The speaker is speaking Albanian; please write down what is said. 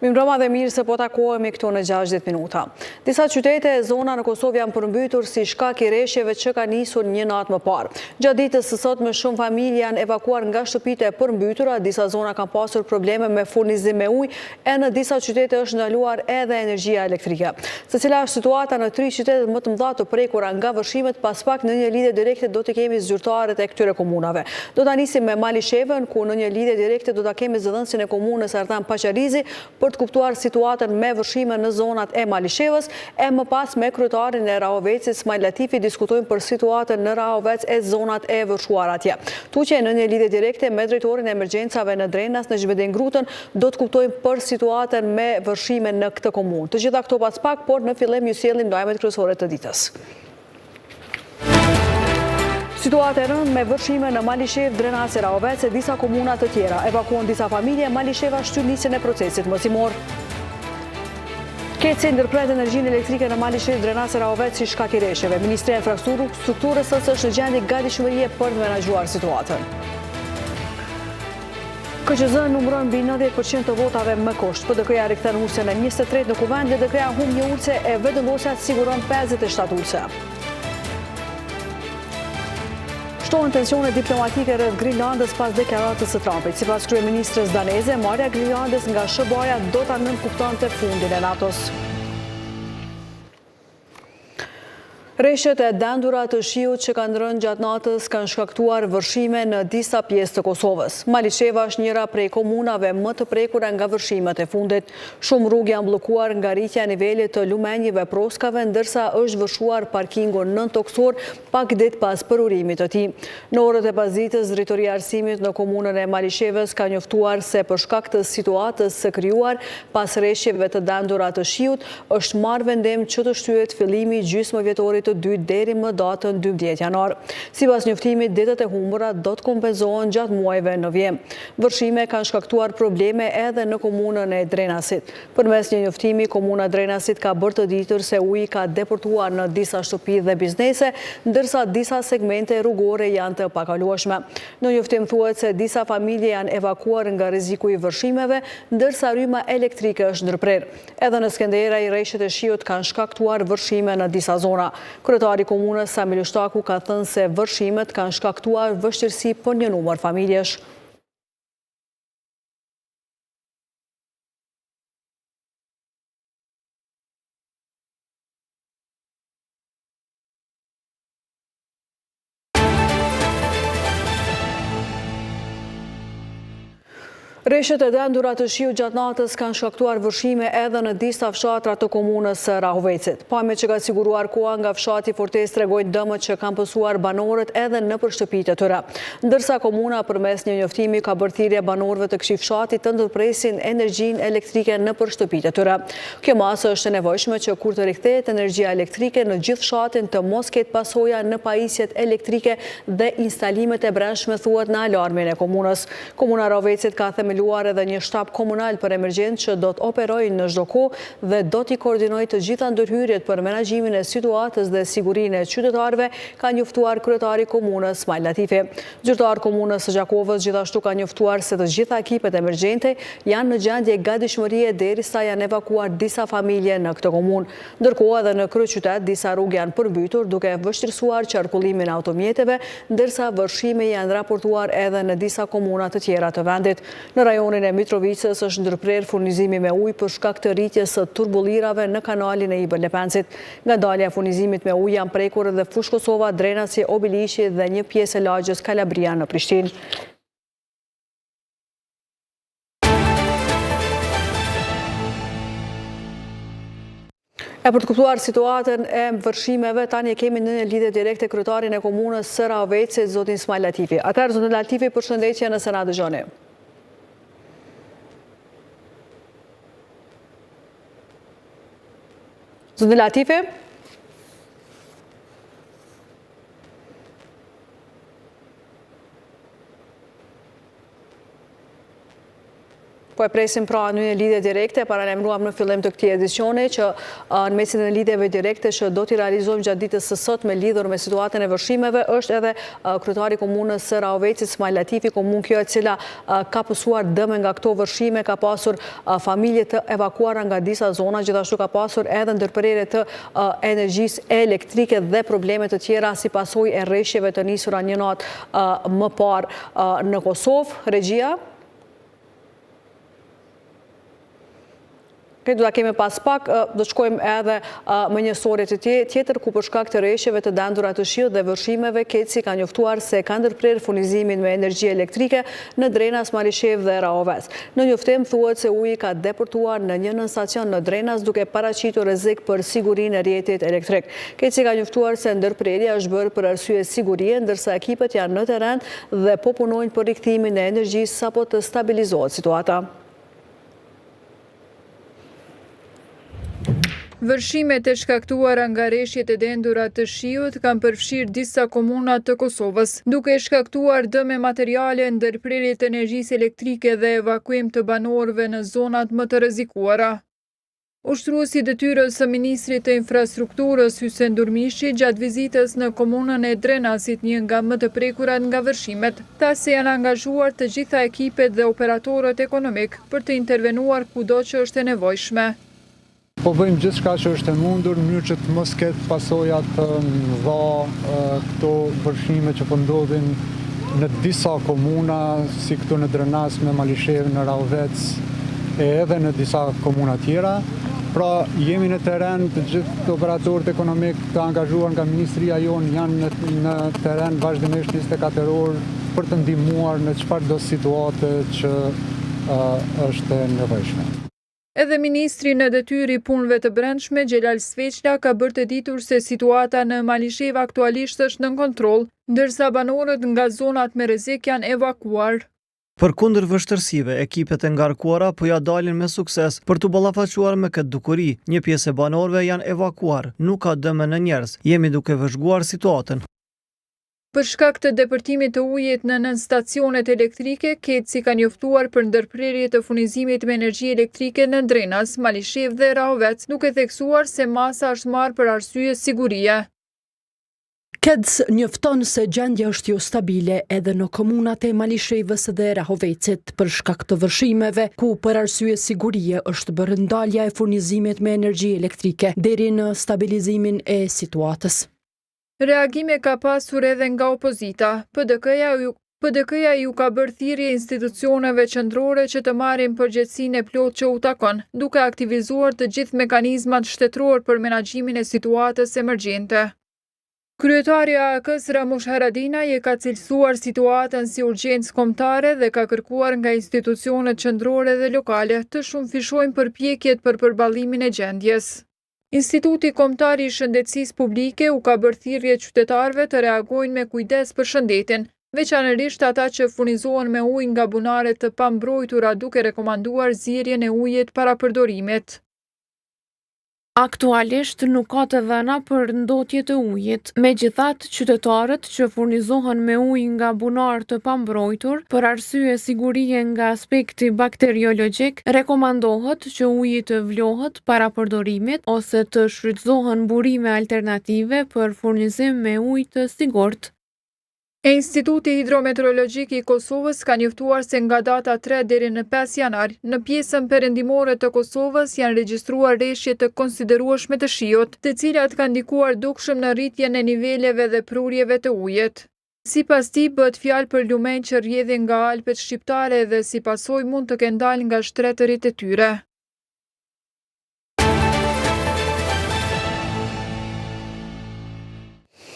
Mirëmbrëma dhe mirë se po takohemi këtu në 60 minuta. Disa qytete e zona në Kosovë janë përmbytur si shkak i reshjeve që ka nisur një natë më parë. Gjatë ditës së sotme shumë familje janë evakuar nga shtëpitë e përmbytura, disa zona kanë pasur probleme me furnizim me ujë e në disa qytete është ndaluar edhe energjia elektrike. Se cila është situata në tri qytetet më të mëdha të prekura nga vërshimet, pas pak në një lidhje direkte do t'i kemi zyrtarët e këtyre komunave. Do ta nisim me Malishevën, ku në një lidhje direkte do ta kemi zëdhënësin e komunës Artan Paçarizi për të kuptuar situatën me vërshime në zonat e Malishevës, e më pas me kryetarin e Rahovecit Smajl Latifi diskutojmë për situatën në Rahovec e zonat e vërshuara atje. Tutje në një lidhje direkte me drejtorin e emergjencave në Drenas Nexhmedin Grutën do të kuptojmë për situatën me vërshime në këtë komunë. Të gjitha këto pas pak, por në fillim ju sjellim lajmet kryesore të ditës. Situatë e rëndë me vërshime në Malishevë, Drenas e Rahovec e disa komuna të tjera. Evakuohen disa familje, Malisheva shtyn nisjen e procesit mësimor. KEDS-i ndërpret energjinë elektrike në Malishevë, Drenas e Rahovec si shkak i reshjeve. Ministria e Infrastrukturës thotë se është në gjendje gatishmërie për të menaxhuar situatën. KQZ numëron mbi 90 për qind të votave me kusht. PDK-ja rikthen ulësen e 23 në Kuvend, LDK-ja humb një ulëse e Vetëvendosja siguron 57 ulëse. Shtohen tensionet diplomatike rreth Grinlandës pas deklaratës së Trumpit. Sipas kryeministres daneze, marrja e Grinlandës nga SHBA-ja do ta nënkuptonte fundin e NATO-s. Reshjet e dendura të shiut që kanë rënë gjatë natës kanë shkaktuar vërshime në disa pjesë të Kosovës. Malisheva është njëra prej komunave më të prekura nga vërshimet e fundit. Shumë rrugë janë bllokuar nga rritja e nivelit të lumenjve proskave, ndërsa është vërshuar parkingu nëntokësor pak ditë pas përurimit të tij. Në orët e pasdites, Drejtoria e Arsimit në komunën e Malishevës ka njoftuar se për shkak të situatës së krijuar pas reshjeve të dendura të shiut, është marrë vendim që të shtyhet fillimi i gjysmëvjetorit të dytë deri më datën 12 janar. Sipas njoftimit, ditët e humbura do të kompenzohen gjatë muajve në vijim. Vërshime kanë shkaktuar probleme edhe në komunën e Drenasit. Përmes një njoftimi, komuna e Drenasit ka bërë të ditur se uji ka depërtuar në disa shtëpi dhe biznese, ndërsa disa segmente rrugore janë të pakalueshme. Në njoftim thuhet se disa familje janë evakuar nga rreziku i vërshimeve, ndërsa rryma elektrike është ndërprerë. Edhe në Skenderaj, reshjet e shiut kanë shkaktuar vërshime në disa zona. Kryetari i komunës, Sami Lushtaku, ka thënë se vërshimet kanë shkaktuar vështirësi për një numër familjesh. Reshjet e dendura të shiut gjatë natës kanë shkaktuar vërshime edhe në disa fshatra të komunës së Rahovecit. Pamjet që ka siguruar Koha nga fshati Fortesë tregojnë dëmet që kanë pësuar banorët edhe nëpër shtëpitë e tyre. Ndërsa komuna përmes një njoftimi ka bërë thirrje banorëve të këtij fshati të ndërpresin energjinë elektrike nëpër shtëpitë e tyre. Kjo masë është e nevojshme që kur të rikthehet energjia elektrike në gjithë fshatin të mos ketë pasoja në pajisjet elektrike dhe instalimet e brendshme thuhet në alarmin e komunës. Komuna e Rahovecit ka themeluar edhe një shtab komunal për emergjencë që do të operojë në çdo kohë dhe do t'i koordinojë të gjitha ndërhyrjet për menaxhimin e situatës dhe sigurinë e qytetarëve, ka njoftuar kryetari i komunës Smajl Latifi. Zyrtarë të Komunës së Gjakovës gjithashtu kanë njoftuar se të gjitha ekipet emergjente janë në gjendje gatishmërie derisa janë evakuuar disa familje në këtë komunë. Ndërkohë edhe në kryeqytet disa rrugë janë përmbytur duke vështirësuar qarkullimin e automjeteve, ndërsa vërshime janë raportuar edhe në disa komuna të tjera të vendit. Në rajonin e Mitrovicës është ndërprerë furnizimi me ujë për shkak të rritjes së turbullirave në kanalin e Ibër-Lepencit. Nga ndalja e furnizimit me ujë janë prekur edhe Fushë Kosova, Drenasi, Obiliqi dhe një pjesë e lagjes Kalabria në Prishtinë. E për të kuptuar situatën e vërshimeve, tani e kemi në një lidhje direkte kryetarin e komunës së Rahovecit, zotin Smajl Latifi. Atëherë, zotin Latifi, përshëndetje nëse na dëgjoni. Zoti Latifi? Po e presim pra në një lidhje direkte, paralajmëruam në fillim të këtij edicioni që në mesin e lidhjeve direkte që do t'i realizojmë gjatë ditës së sotme lidhur me situatën e vërshimeve është edhe kryetari i komunës së Rahovecit, Smajl Latifi, komunë kjo e cila ka pësuar dëme nga këto vërshime, ka pasur familje të evakuara nga disa zona, gjithashtu ka pasur edhe ndërprerje të energjisë elektrike dhe probleme të tjera si pasojë e reshjeve të nisura një natë më parë në Kosovë. Regjia? Do ta kemi pas pak, do të shkojmë edhe me një story të tjetër, ku për shkak të reshjeve të dendura të shiut dhe vërshimeve, KEDS-i ka njoftuar se ka ndërprerë furnizimin me energji elektrike në Drenas, Malishevë dhe Rahovec. Në njoftim thuhet se uji ka depërtuar në një nënstacion në Drenas duke paraqitur rrezik për sigurinë e rrjetit elektrik. KEDS-i ka njoftuar se ndërprerja është bërë për arsye sigurie, ndërsa ekipet janë në terren dhe po punojnë për rikthimin e energjisë sapo të stabilizohet situata. Vërshimet e shkaktuara nga reshjet e dendura të shiut kanë përfshirë disa komuna të Kosovës, duke shkaktuar dëme materiale, ndërprerje të energjisë elektrike dhe evakuim të banorëve në zonat më të rrezikuara. Ushtruesi i detyrës së ministrit të Infrastrukturës, Hysen Durmishi, gjatë vizitës në komunën e Drenasit, një nga më të prekurat nga vërshimet, tha se janë angazhuar të gjitha ekipet dhe operatorët ekonomikë për të intervenuar kudo që është e nevojshme. Po bëjmë gjithçka që është e mundur në mënyrë që të mos ketë pasoja të mëdha këto vërshime që po ndodhin në disa komuna, si këtu në Drenas, në Malishevë, në Rahovec e edhe në disa komuna tjera. Pra, jemi në terren, të gjithë operatorët ekonomikë të angazhuar nga ministria jonë janë në, në terren vazhdimisht 24 orë për të ndihmuar në çfarëdo situate që uh, është e nevojshme. Edhe ministri në detyrë i Punëve të Brendshme, Xhelal Sveçla ka bërë të ditur se situata në Malishevë aktualisht është nën kontroll, ndërsa banorët nga zonat me rrezik janë evakuuar. Përkundër vështirësive, ekipet e ngarkuara po ia dalin me sukses për t'u ballafaquar me këtë dukuri. Një pjesë e banorëve janë evakuuar, nuk ka dëme në njerëz. Jemi duke vëzhguar situatën. Për shkak të depërtimit të ujit në nënstacionet elektrike, KEDS-i ka njoftuar për ndërprerje të furnizimit me energji elektrike në Drenas, Malishevë dhe Rahovec, duke theksuar se masa është marrë për arsye sigurie. KEDS njofton se gjendja është jo stabile edhe në komunat e Malishevës dhe Rahovecit për shkak të vërshimeve, ku për arsye sigurie është bërë ndalja e furnizimit me energji elektrike deri në stabilizimin e situatës. Reagime ka pasur edhe nga opozita. PDK-ja ju PDK-ja iu ka bërë thirrje institucioneve qendrore që të marrin përgjegjësinë e plotë që u takon, duke aktivizuar të gjithë mekanizmat shtetërorë për menaxhimin e situatës emergjente. Kryetari i AAK-së Ramush Haradinaj e ka cilësuar situatën si urgjencë kombëtare dhe ka kërkuar nga institucionet qendrore dhe lokale të shumëfishojnë përpjekjet për përballimin e gjendjes. Instituti Kombëtar i Shëndetësisë Publike u ka bërë thirrje qytetarëve të reagojnë me kujdes për shëndetin, veçanërisht ata që furnizohen me ujë nga bunare të pambrojtura duke rekomanduar zierjen e ujit para përdorimit. Aktualisht nuk ka të dhëna për ndotje të ujit. Megjithatë, qytetarët që furnizohen me ujë nga bunarë të pambrojtur, për arsye sigurie nga aspekti bakteriologjik, rekomandohet që uji të vlohet para përdorimit ose të shfrytëzohen burime alternative për furnizim me ujë të sigurt. E Instituti Hidrometeorologjik i Kosovës ka njoftuar se nga data 3 deri në 5 janar, në pjesën perëndimore të Kosovës janë regjistruar reshje të konsiderueshme të shiut, të cilat kanë ndikuar dukshëm në rritjen e niveleve dhe prurjeve të ujit. Sipas tij, bëhet fjalë për lumenj që rrjedhin nga Alpet shqiptare dhe si pasojë mund të kenë dalë nga shtretërit e tyre.